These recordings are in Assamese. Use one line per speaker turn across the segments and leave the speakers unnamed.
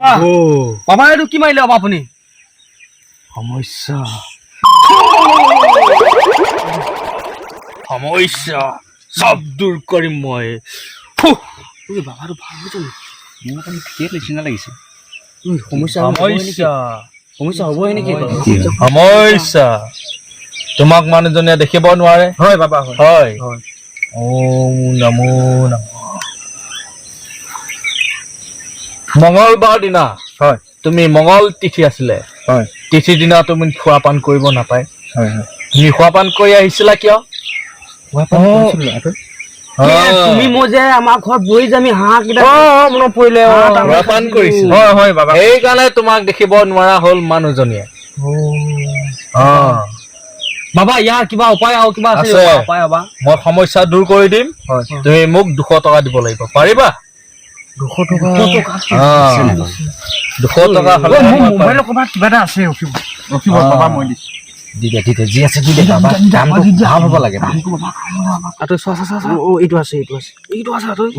বাবা, এইটো কি মাৰিলে বাবা আপুনি?
সমস্যা, সমস্যা চব দূৰ কৰিম মই।
বাবাটো ভাল হৈছে।
মোৰ অকণ ঠিকেই নিচিনা লাগিছে।
সমস্যা।
সমস্যা।
সমস্যা হ'বই নেকি?
সমস্যা, তোমাক মানুহজনীয়ে দেখিব নোৱাৰে।
হয় বাবা, হয়।
হয়।
হয়।
ওম নমো নম। মঙলবাৰ দিনা,
হয়,
তুমি মঙল তিথি আছিলে,
হয়,
তিথিৰ দিনা তুমি খোৱা পান কৰিব নাপায়।
হয় হয়।
তুমি খোৱা পান কৰি আহিছিলা কিয়?
তুমি মই যে আমাৰ ঘৰত বহি যে আমি হাঁহ কেইটা
অ, মনত পৰিলে অ।
খোৱা পান কৰিছিলা।
হয় হয় বাবা।
সেইকাৰণে তোমাক দেখিব নোৱাৰা হ'ল মানুহজনীয়ে। অ।
বাবা, ইয়াৰ কিবা উপায় আৰু কিবা আছে?
আছে।
উপায় বাবা?
মই সমস্যা দূৰ কৰি দিম।
হয়।
তুমি মোক 200 টকা দিব লাগিব, পাৰিবা?
200 টকা?
অ, 200 টকা হ'লে মই পাৰিম।
মোবাইলত ক'ৰবাত কিবা এটা আছে, ৰখিব ৰখিব। বাবা, মই দিছো।
দি দে, দি দে, যি আছে দি দে বাবা। দামটো ভাল হ'ব লাগে।
আতৈ, চোৱা চোৱা চোৱা। অ, এইটো আছে, এইটো আছে, এইটো আছে, আতৈ,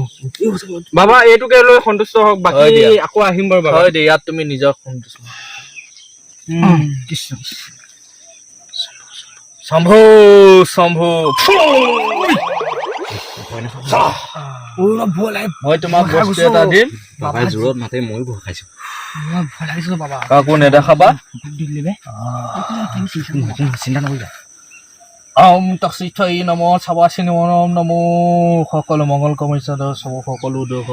এইটো আছে।
বাবা, এইটোকে লৈ সন্তুষ্ট হওক, বাকী
হয় দিয়া।
আকৌ আহিম বাৰু বাবা।
হয় দে, ইয়াত তুমি নিজৰ সন্তুষ্ট।
কৃষ্ণ।
শম্ভু শম্ভু।
অলপ ভয় লাগে।
মই তোমাক বস্তু এটা দিম।
বাবাই জোৰত মাতে, ময়ো ভয় খাইছো।
ভয় লাগিছে বাবা।
কাকো নেদেখাবা।
দিলে।
চিন্তা নকৰিবা।
ওম তক্ষিথৈ নম চাবাচি নম নম নমো সকলো মংগল কমিছ চব সকলো দূৰ হ'ব।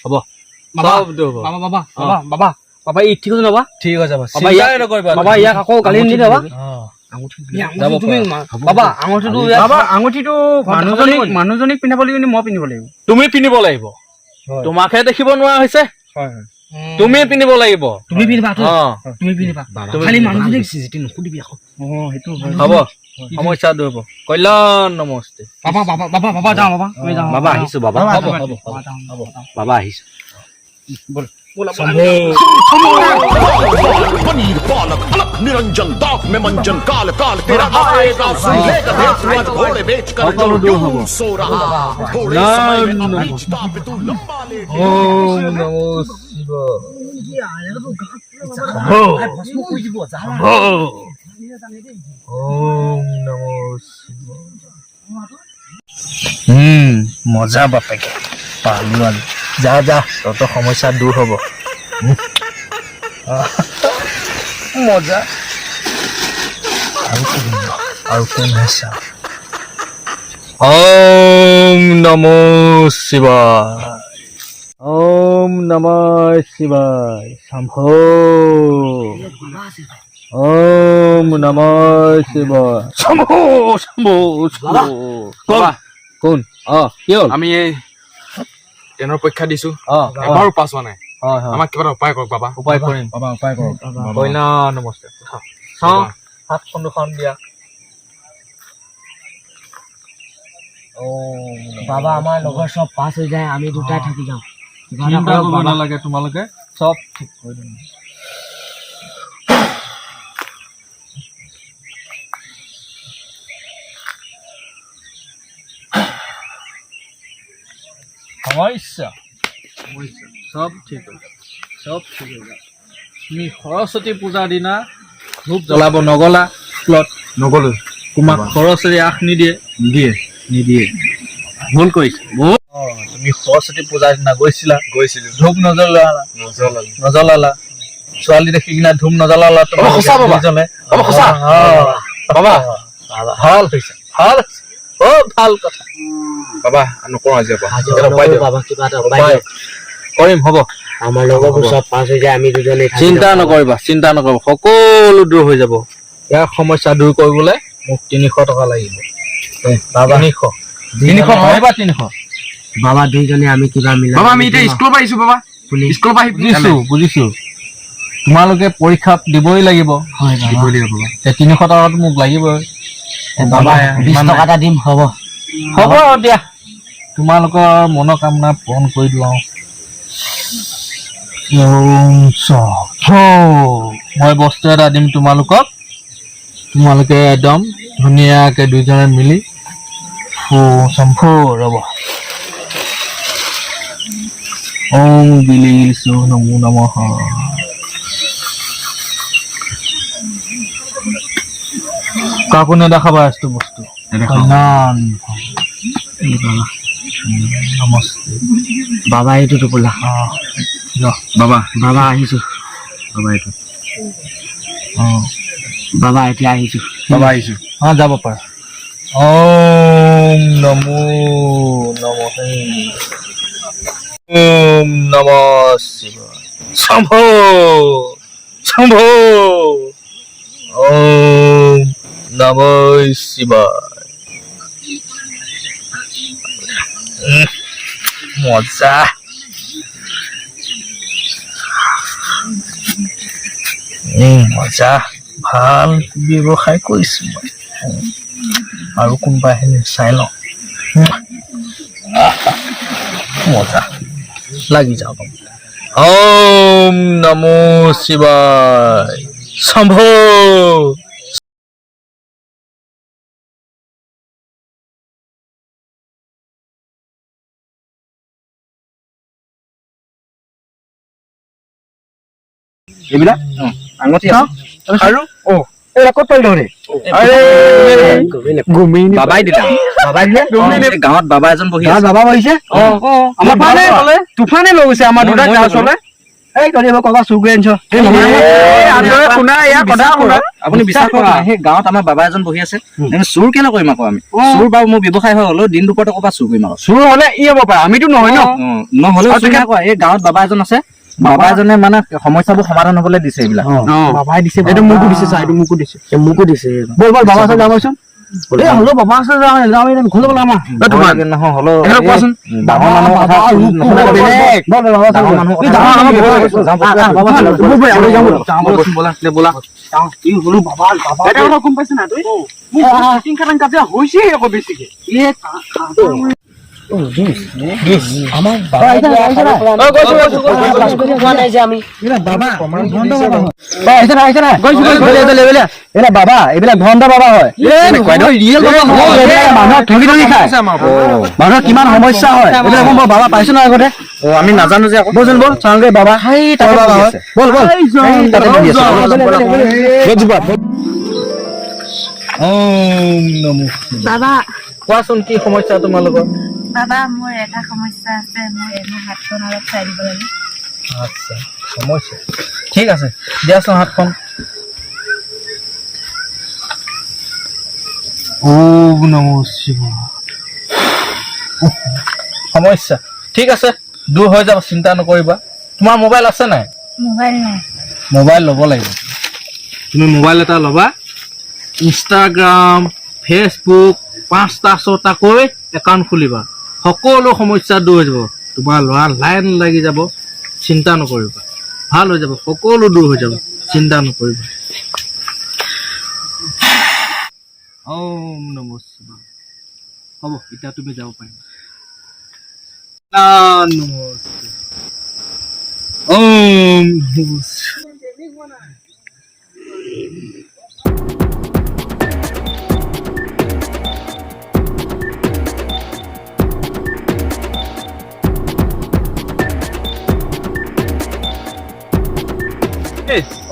বাবা।
চব দূৰ হ'ব।
বাবা বাবা বাবা বাবা বাবা, এই ঠিক আছে বাবা।
ঠিক আছে বাবা,
বাবা,
চিন্তাই নকৰিবা।
বাবা, ইয়াক আকৌ গালি নিদিবা।
অ।
যাব তুমি বাবা, আঙুঠিটো।
বাবা, আঙুঠিটো মানুহজনীক মানুহজনীক পিন্ধাব লাগিব নে মই পিন্ধিব লাগিব?
তুমি পিন্ধিব লাগিব। তোমাকহে দেখিব নোৱাৰা হৈছে।
হয় হয়।
তুমি পিন্ধিব লাগিব।
তুমি পিন্ধিবা আতৈ।
অ।
তুমি পিন্ধিবা।
তুমি
খালি
পিন্ধিবা।
মানুহজনীক
বেছি যেতিয়া নুসুধিবি আকৌ।
অ, সেইটো হয়।
হ'ব, সমস্যা দূৰ হ'ব। কল্যাণ নমস্তে।
বাবা বাবা বাবা বাবা, যাওঁ বাবা, আমি যাওঁ।
বাবা, আহিছো বাবা।
হ'ব হ'ব হ'ব।
হ'ব।
বাবা, আহিছো।
पनीर पालक अलक निरंजन दाख में मंजन काल काल तेरा आएगा सुन ले गधे सूरज घोड़े बेच कर जो यूं सो रहा थोड़े समय में अपनी चिता पे तू लंबा लेट।
ওম নমো শিৱ। শম্ভো। ওম নমো শিৱ। মজা বাপেকে পালো আজি। যা যা, তহঁতৰ সমস্যা দূৰ হ'ব। আহ, মজা। আৰু কোন, আৰু কোন হৈছে? ওম নমো শিৱায়, ওম নমঃ শিৱায়, শম্ভো, ওম নমঃ শিৱায়, শম্ভো শম্ভো শম্ভো।
বাবা।
কোন? অ, কি হ'ল?
আমি এই টেনৰ পৰীক্ষা দিছো,
অ।
এবাৰো পাছ হোৱা নাই।
হয় হয়।
আমাক কিবা এটা উপায় কৰক বাবা।
উপায় কৰিম।
বাবা, উপায় কৰক।
কইনা নমস্তে। চাওঁ, হাতখন দুখন দিয়া। ওম নমঃ।
বাবা, আমাৰ লগৰ চব পাছ হৈ যায়, আমি দুটাই থাকি যাওঁ। কিবা এটা
চিন্তা
কৰক
কৰিব
বাবা।
নালাগে তোমালোকে, চব ঠিক কৰি দিম। সমস্যা চব ঠিক হৈ যাব, চব ঠিক হৈ যাব। তুমি সৰস্বতী পূজাৰ দিনা ধূপ জ্বলাব নগলা স্কুলত?
নগলো।
তোমাক সৰস্বতী আশ নিদিয়ে।
নিদিয়ে।
নিদিয়ে। ভুল কৰিছা বহুত। অ, তুমি সৰস্বতী পূজাৰ দিনা গৈছিলা?
গৈছিলো।
ধূপ নজ্বলালা?
নজ্বলালো।
নজ্বলালা। ছোৱালী দেখি কিনা ধূপ নজ্বলালা।
বাবা, সঁচা বাবা।
দুইজনে।
বাবা, সঁচা।
অ,
বাবা।
ভাল হৈছে, ভাল হৈছে, বৰ ভাল কথা।
বাবা, নকৰো আজিৰ পৰা।
আজি
এটা উপায় দিয়ক।
বাবা, কিবা এটা উপায়
উপায়
দিয়ক।
কৰিম, হ'ব।
আমাৰ লগৰবোৰ চব পাছ হৈ যায়, আমি দুজনে থাকি
চিন্তা
যাওঁ।
নকৰিবা, চিন্তা নকৰিবা, সকলো দূৰ হৈ যাব। ইয়াৰ সমস্যা দূৰ কৰিবলৈ মোক 300 টকা লাগিব।
বাবা।
300। 300 পাৰিবা? 300?
বাবা, দুইজনে আমি কিবা মিলাই
বাবা, আমি এতিয়া স্কুলৰ পৰা আহিছো বাবা। স্কুলৰ পৰা আহি
বুজিছো, বুজিছো। তোমালোকে পৰীক্ষা দিবই লাগিব।
হয় বাবা।
দিবই লাগিব বাবা।
এতিয়া 300 টকাটো মোক লাগিবই।
বাবা, 20
ইমান
টকা এটা দিম, হ'ব?
হ'ব আৰু দিয়া, তোমালোকৰ মনোকামনা পূৰণ কৰি দিওঁ আৰু। ওম শম্ভো। মই বস্তু এটা দিম তোমালোকক, তোমালোকে একদম ধুনীয়াকে দুইজনে মিলি ফু শম্ভু ৰ'ব। ওম বিলিছো নমো নমঃ। কাকো নেদেখাবা এইটো বস্তু। কল্যাণ নমস্তে
বাবা, এইটো টোপোলা।
বাবা,
বাবা আহিছো।
বাবা এইটো।
অঁ।
বাবা, এতিয়া আহিছো।
বাবা আহিছো।
অঁ, যাব পাৰা। ওম নমো নমঃ, ওম নম শিৱায়, শম্ভো শম্ভো, ওম নম শিৱায়। মজা, মজা, ভাল ব্যৱসায় কৰিছো মই। আৰু কোনোবা আহিলে চাই লওঁ। মজা লাগি যাওক। ওম নমো শিৱায়, শম্ভো।
এইবিলাক আঙুঠি আছে।
আৰু এইবিলাক ক'ত পালি তহঁতি?
বাবাই দিলে।
বাবাই দিলে?
গাঁৱত বাবা এজন বহি
গাঁৱত
আছে।
বাবা বহিছে?
আমাৰ
তুফানে তুফানে লৈ গৈছে আমাৰ দুটাক
মই
গাঁৱৰ
নগ'লো।
ওচৰলৈ। এই তহঁতি এইবোৰ ক'ৰবাত চুৰ কৰি আনিছ। শুনা, ইয়াৰ কথা শুনা।
আপুনি বিশ্বাস কৰক না, সেই গাঁৱত আমাৰ বাবা এজন বহি আছে। আমি চুৰ কেলে কৰিম আকৌ? আমি চুৰ বাৰু মোৰ ব্যৱসায় হৈ হ'লেও দিন দুপৰতে ক'ৰবাত চুৰ কৰিম আকৌ?
চুৰ হ'লে ই হ'ব পাৰে, আমিতো নহয় ন।
অ, নহ'লেও
আৰু
চুৰ নাই কৰা। এই গাঁৱত বাবা এজন আছে, বাবা এজনে মানে সমস্যাবোৰ সমাধান হ'বলৈ দিছে এইবিলাক।
বাবাই দিছে। এইটো মোকো দিছে চা, এইটো মোকো দিছে।
মোকো দিছে।
ব'ল ব'ল, বাবা ওচৰত যাবচোন। এই হ'লেও বাবা ওচৰত যাওঁ, যাওঁ, এই ঘৰলৈ গ'ল আমাৰ।
ভয় লাগে নহয় হ'লেও।
এহঁতক কোৱাচোন।
এই ডাঙৰ মানুহৰ কথা নুশুনে,
বেলেগ। ব'ল, ব'ল, বাবা ওচৰত
ডাঙৰ
যাওঁ।
মানুহৰ
এই
কথা
ডাঙৰ মানুহ
যাওঁ,
আহ, আহ, বাবা ওচৰত যাওঁ। ব'ল, ব'ল, আমি যাওঁ, ব'ল।
যাওঁ ব'লা, ব'লা।
ই হ'লেও বাবা, বাবা।
এটা কথা গম পাইছে না তুই? মোৰ খাটিং খাটাং কাজিয়া হৈছে আকৌ বেছিকে।
বাবা, এইবিলাক ভণ্ড বাবা হয়। মানুহক ঠগি ঠগি খায়, মানুহৰ কিমান সমস্যা হয় এইবিলাক। মই বাবা পাইছো নহয় আগতে।
অ, আমি নাজানো যে আকৌ।
বলচোন বল, চাওঁগে বাবা
তাতে
বাবা
বহি
হয়।
আছে।
বল বল,
এই তাতে বহি আছে।
ওম নমো।
বাবা।
কোৱাচোন, কি সমস্যা তোমালোকৰ?
বাবা, মোৰ এটা সমস্যা আছে। মই মোৰ হাতখন অলপ চাই দিব লাগে।
আচ্ছা, সমস্যা, ঠিক আছে, দিয়াচোন হাতখন। ওম নমো শিৱায়। সমস্যা ঠিক আছে, দূৰ হৈ যাব, চিন্তা নকৰিবা। তোমাৰ মোবাইল আছে নাই?
মোবাইল নাই।
মোবাইল ল'ব লাগিব। তুমি মোবাইল এটা ল'বা, ইনষ্টাগ্ৰাম, ফেচবুক 5টা 6টাকৈ একাউণ্ট খুলিবা। সকলো সমস্যা দূৰ হৈ যাব। তোমাৰ ল'ৰা লাইন লাগি যাব, চিন্তা নকৰিবা। ভাল হৈ যাব, সকলো দূৰ হৈ যাব, চিন্তা নকৰিবা। ওম নমঃ শিৱায়। হ'ব, এতিয়া তুমি যাব পাৰিবা। নমঃ শিৱায়। ওম নমঃ শিৱায়।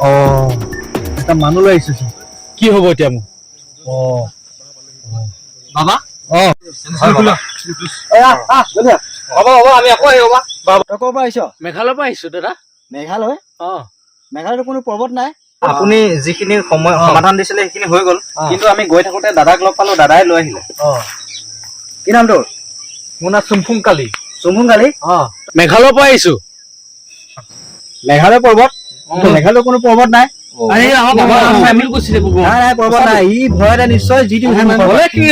অ, এটা মানুহ লৈ আহিছে।
কি হ'ব এতিয়া মোৰ?
অ।
বাবা।
অ।
বাবা, বাবা, আমি আকৌ আহিব।
তই ক'ৰ পৰা আহিছ?
মেঘালয়ৰ পৰা আহিছো দাদা।
মেঘালয়?
অ।
মেঘালয়তো কোনো পৰ্বত নাই।
আপুনি যিখিনি সময় সমাধান দিছিলে, সেইখিনি হৈ গ'ল। কিন্তু আমি গৈ থাকোতে দাদাক লগ পালো, দাদাই লৈ আহিলে।
কি নাম তোৰ?
মোৰ নাম চুমফুং কালি।
চুমুং কালি?
অ, মেঘালয়ৰ পৰা আহিছো।
মেঘালয় পৰ্বত? মেঘালয় কোনো পৰ্বত নাই।
আৰে, আমাৰ বাবা আমি গৈছিলে।
নাই নাই, পৰ্বত নাই। ই ভয়তে নিশ্চয় যি টি।
কি?